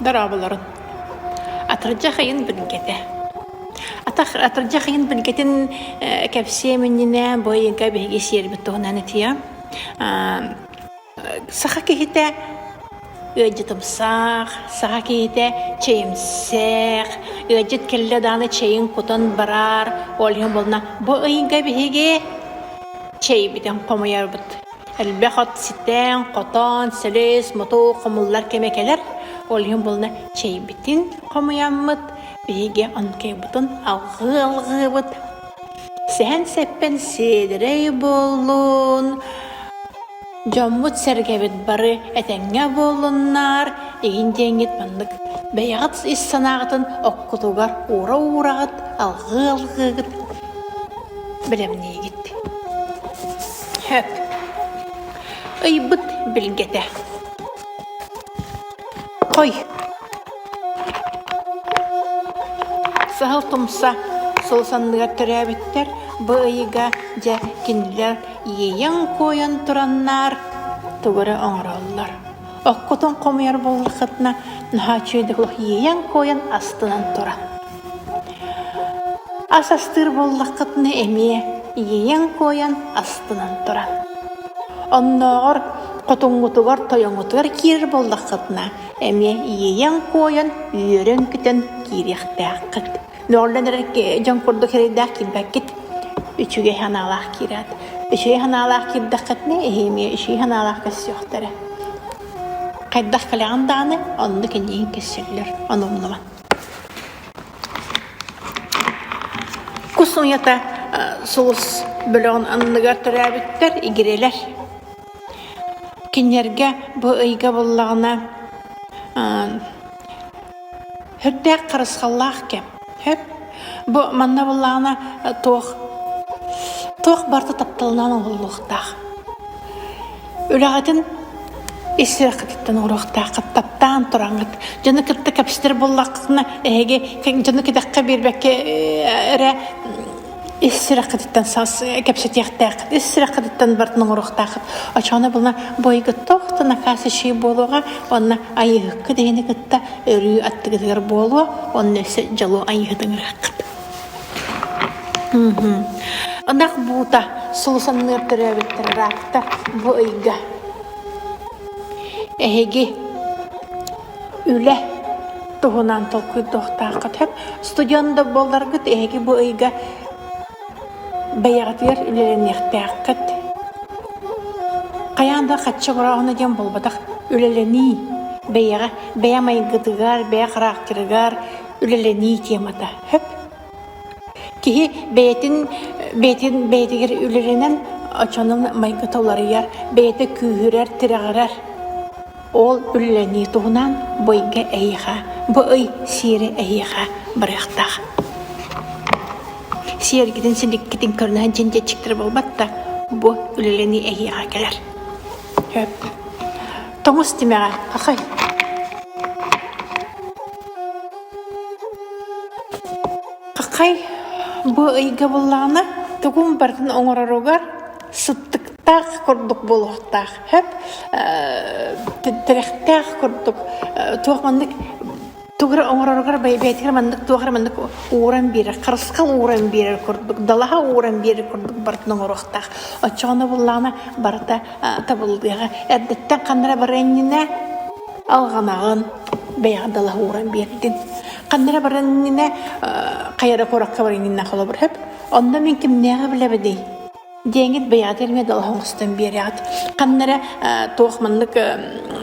Дорооболорун. Атырдьах ыйын билгэтэ. Атах атырдьах ыйын билгэтин э, кэпсиэм иннинэ бу ыйга биһиги сиэрбит туһунан этиэм. Саха киһитэ ыалдьытымсах, саха киһитэ чэйимсэх, ыалдьыт кэллэ даҕаны чэйин кутан барар, ол иһин буолна бу ыйга биһиги чэйбитин хомуйарбыт. Элбэх от ситэн, хотон, силис, мутук хомуллар кэмэ кэлэр. Ол иһин буолна чэйбитин хомуйаммыт, биһиги онкейбутун алҕыы-алҕыыбыт. Сэһэн-сэппэн сиэдэрэй буоллун, дьоммут-сэргэбит бары этэҥҥэ буоллуннар, игин диэҥҥит маннык бэйэҕит ис санааҕытын оккутугар уура-уураҕыт, алҕыы-алҕыыгыт, бэлэмниигит. Сөп. Ыйбыт билгэтэ. Хой. Саһыл тумса сыл санныгар төрөөбүттэр бу ыйга дьэ кинилэр иэйэн-куойан тураннар тугу эрэ оҥороллор. Оккутун хомуйар буоллаххытына наһаа үчүгэйдик олох иэйэн-куойан астынан туран. Ас астыыр буоллаххытына эмиэ иэйэн-куойан астынан туран. Оннооҕор хотуҥҥутугар, тойоҥҥутугар киирэр буоллаххытына эмиэ иэйэн-куойан, үөрэн-көтөн киириэхтээххит. Мөҕүллэн эрэр дьон курдук эрэйдээх киирбэккит. Үчүгэй санаалаах киирээт. Үчүгэй санаалаах киирдэххитинэ эһиги эмиэ үчүгэй санаалаах көрсүөхтэрэ. Хайдах кэлэҕин даҕаны оннук эйигин көрсөллөр, ону умнума. Кус уйата сулус бөлөҕүн анныгар төрөөбүттэр игирэлэр. Кинилэргэ бу ыйга буллаҕына сүрдээх харысхаллаах кэм. Сөп. Бу манна буллаҕына туох туох барыта тапталынан оҥоһуллуохтаах. Үлэҕитин ис сүрэххититтэн оҥоруохтааххыт, таптаан тураҥҥыт. Дьону кытта кэпсэтэр буоллаххытына, эһиги дьону кэтэххэ биэрбэккэ эрэ ис сүрэххититтэн кэпсэтиэхтээххит, ис сүрэххититтэн барытын оҥоруохтааххыт. Оччоҕуна булна бойгут туох да накаас үчүгэй буолуоҕа, уонна айыыһыккыт иһини кытта өрүү аттыгытыгар буолуо, уонна өссө дьолу айыыһыт ыҥырыаххыт. Ынах буута сулус анныгар төрөөбүттэр ыраахтар бу ыйга. Эһиги үлэ туһунан толкуйдуохтааххыт сөп. Студент да буолларгыт эһиги бу ыйга бэйэҕитигэр үлэлэниэхтээххит. Хайаан да хаччы борооһуна диэн буолбатах үлэлэнии бэйэҕэ бэйэ майгытыгар, бэйэ характерыгар үлэлэнии темата. Сөп. Киһи бэйэтин бэйэтин бэйэтигэр үлэлэнэн оччонон майгыта уларыйар, бэйэтэ күүһүрэр, тирэҕирэр. Ол үлэлэнии туһунан бу ыйга эһиэхэ, бу ый сиэри эһиэхэ барыахтаах. Сиэргитин силиккитин көрүнэн дьиндиэччиктэр буолбат да, бу үлэлэнии эһиэхэ кэлэр. Сөп. Тоҥус тимэҕэ, хахай. Хахай бу ыйга буллаҕына тугун барытын оҥороругар сыттыктаах курдук буолуохтаах сөп тирэхтээх курдук туох маннык тугу эрэ оҥороругар бэйэтигэр маннык туох эрэ маннык ууран биэрэр харысхал ууран биэрэр курдук далаһа ууран биэрэр курдук барытын оҥоруохтаах оччоҕуна буллаҕына барыта табыллыаҕа эрдэттэн ханна эрэ барыан иннинэ алҕанаҕын бэйэҕэ далаһа ууран биэрдин ханна эрэ баран иннинэ хайа эрэ куоракка баран иннинэ холобур сөп онно мин кимнээҕи билэбиний диэҥит бэйэҕитигэр эмиэ далаһа оҥостон биэрэҕит ханна эрэ туох маннык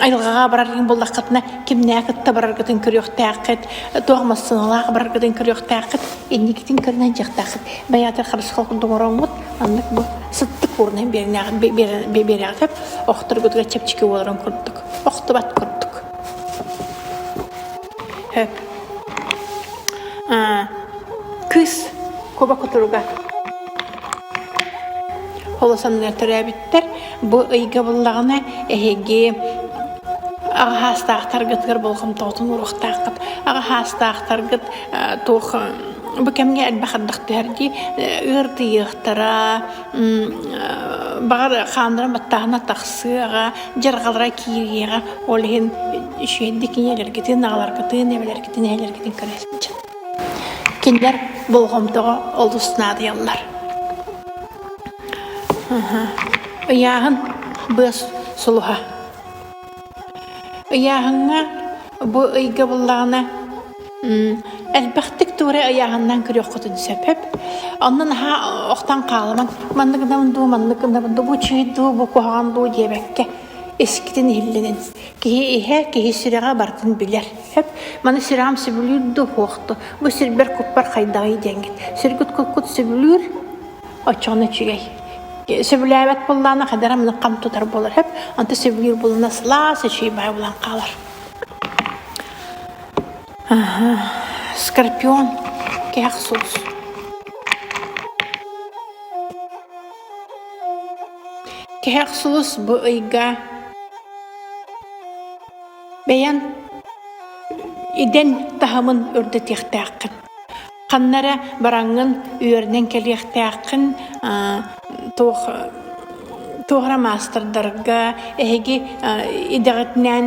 айылҕаҕа барар буоллаххытына кимнээх кытта бараргытын көрүөхтээххит туох массыыналаах бараргытын көрүөхтээххит инникитин көрүнэн дьиэхтээххит бэйэҕитигэр харысхал курдук ороҥҥут маннык бу сыттык уурунан биэрэҕит охторгутугар чэпчэки буоларын курдук охтубат курдук. Хөп. Кыыс куба кутуруга холосоннор төрөөбүттэр. Бу ыйга буллаҕына эһиги аҕа саастаахтаргытыгар болҕомтоҕутун уруохтааххыт. Аҕа саастаахтаргыт туох Бу кэмҥэ элбэх ардах түһэр дии, ыырдыйыахтара, баҕар хааннара баттааһына тахсыаҕа, дьарҕалара киириэҕэ. Ол иһин үчүгэйдик ийэлэргитин, аҕаларгытын, эбэлэргитин, эһэлэргитин көрө сылдьын. Кинилэр болҕомтоҕо олус наадыйаллар. Ыйааһын быас сулуһа. Ыйааһыҥҥа бу ыйга буллаҕына элбэхтик туора ыйааһыннаан көрүөххүтүн сөп. Онно наһаа охтон хаалымаҥ. Маннык гынабын дуу, маннык гынабын дуу, бу үчүгэй дуу, бу куһаҕан дуу диэбэккэ искитин иһиллэнин. Киһи иһэ, киһи сүрэҕэ барытын билэр. Сөп. Маны сүрэҕим сөбүлүүр дуу, суох дуу? Бу сирбэр куппар хайдаҕый диэҥҥит. Сүргүт куккут сөбүлүүр, оччоҕуна үчүгэй. Сөбүлээбэт буоллаҕына хайдах эрэ хам тутар буолар сөп. Онто сөбүлүүр буоллаҕына сылаас үчүгэй баҕайы буолан хаалар. Скорпион кэһэх суос. Кэһэх сулус бу ыйга бэйэҥ идэн таһымын үрдэтиэхтээххин. Ханна эрэ бараҥҥын үөрэнэн кэлиэхтээххин, туох туох эрэ маастардарга эһиги идэҕитинэн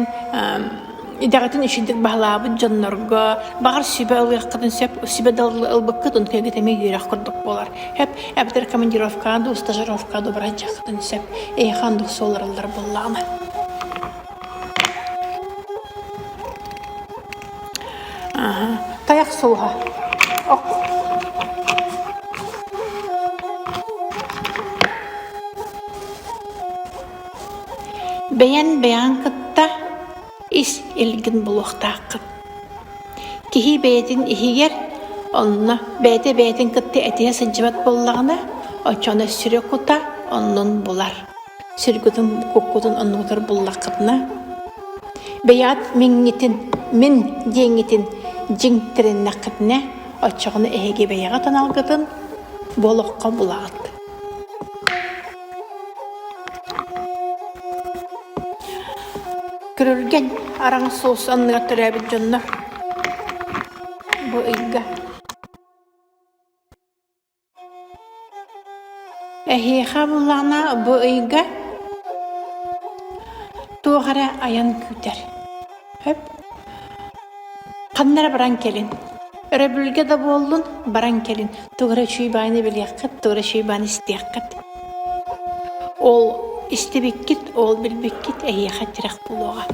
идэҕитин үчүгдүк баһылаабыт дьоннорго баҕар сүбэ ылыаххытын сөп, сүбэ да ылбыккыт онтугут эмиэ үөрэх курдук буолар. Сөп, эбэтэр командировкаҕа дуу, стажировкаҕа дуу баран сөп. Эйиэхэ оннук суолларыллар буоллаҕына. Тайах сулуһа. Ок. Бэйэн бэйэҕин кытта ис илгин булуохтааххын. Киһи бэйэтин иһигэр онно бэйэтэ бэйэтин кытта этиһэ сылдьыбат буоллаҕына, оччоҕуна сүрэ кута оннун булар. Сүргүтүн куккутун оннугутар буллаххытына, бэйэҕит миҥҥитин, мин диэҥҥитин дьиҥ тэриннэххитинэ, оччоҕуна эһиги бэйэҕит аналгытын бу олоххо булаҕыт. Күрүлгэн араҥас суос анныгар төрөөбүт дьоннор бу ыйга Эһиэхэ буллаҕына бу ыйга туох эрэ айан күүтэр. Хөп. Ханна эрэ баран кэлин. Өрөбүлгэ да буоллун, баран кэлин. Тугу эрэ үчүгэй баҕайыны билиэххит, тугу эрэ үчүгэй баҕайыны истиэххит. Ол истибиккит, ол билбиккит эһиэхэ тирэх буолуоҕа.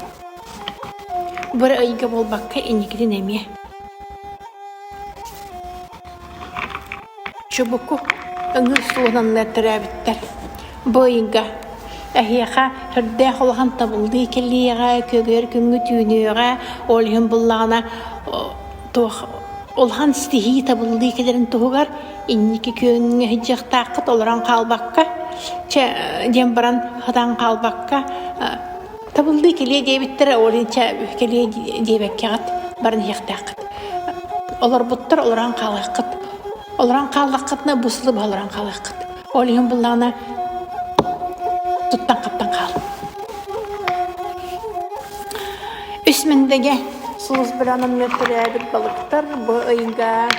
Бу эрэ ыйга буолбакка, инникитин эмиэ. Чубуку ыҥыр суоланнар төрөөбүттэр. Бу ыйга эһиэхэ сүрдээх улахан табыллыы кэлиэҕэ, күөгүөр күҥҥү түүнүөҕэ, ол иһин буллаҕына туох улахан ситиһии табыллыы кэлэрин туһугар инники күөҥҥэ сылдьыахтааххыт олорон хаалбакка, чэ диэн баран сатаан хаалбакка Табыллыы кэлиэ диэбиттэрэ, ол иһин чэ кэлиэ диэбэккэҕит баран иһиэхтээххит. Олорбуттар олорон хаалыаххыт. Олорон хааллаххытына бу сылы быһа олорон хаалыаххыт. Ол иһин буллаҕына туттан-хаптан хаал. Үс мэндэгэ сулус быраанамҥа төрөөбүт балыктар бу ыйга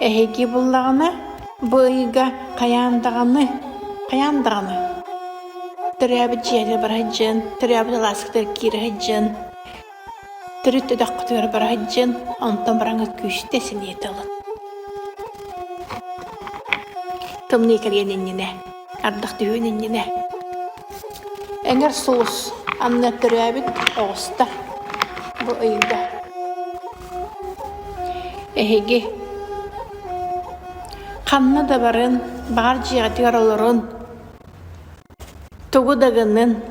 Эһиги буллаҕына, бу ыйга хайаан даҕаны, хайаан даҕаны төрөөбүт дьиэҕэ бара сылдьыан, төрөөбүт алааскытыгар киирэ сылдьыан, төрүт өтөххүтүгэр бара сылдьыан, онтон бараҥҥыт күүстэ сэниэтэ ылын. Тымныы кэлиэн иннинэ, ардах түһүөн иннинэ. Эҥэр сулус анна төрөөбүт оҕустар бу ыйга. Эһиги ханна да барын, баҕар дьиэҕитигэр олорун, тугу да гынын,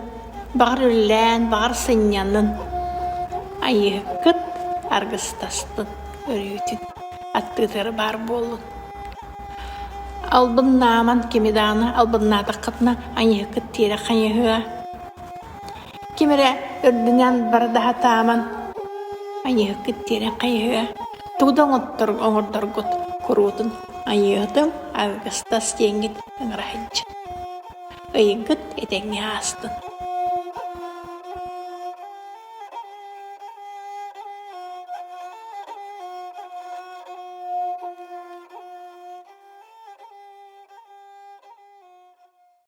баҕар үлэлээн, баҕар сынньанын, айыһыккыт аргыстастын өрүүтүн, аттыытыгар баар буоллун. Албыннааман кими даҕаны албыннаатаххытына айыһыккыт тиэрэ хайыһыа. Ким эрэ үрдүнэн бардаһатааман айыһыккыт тиэрэ хайыһыа. Тугу да оҥоттор оҥордоргут куруутун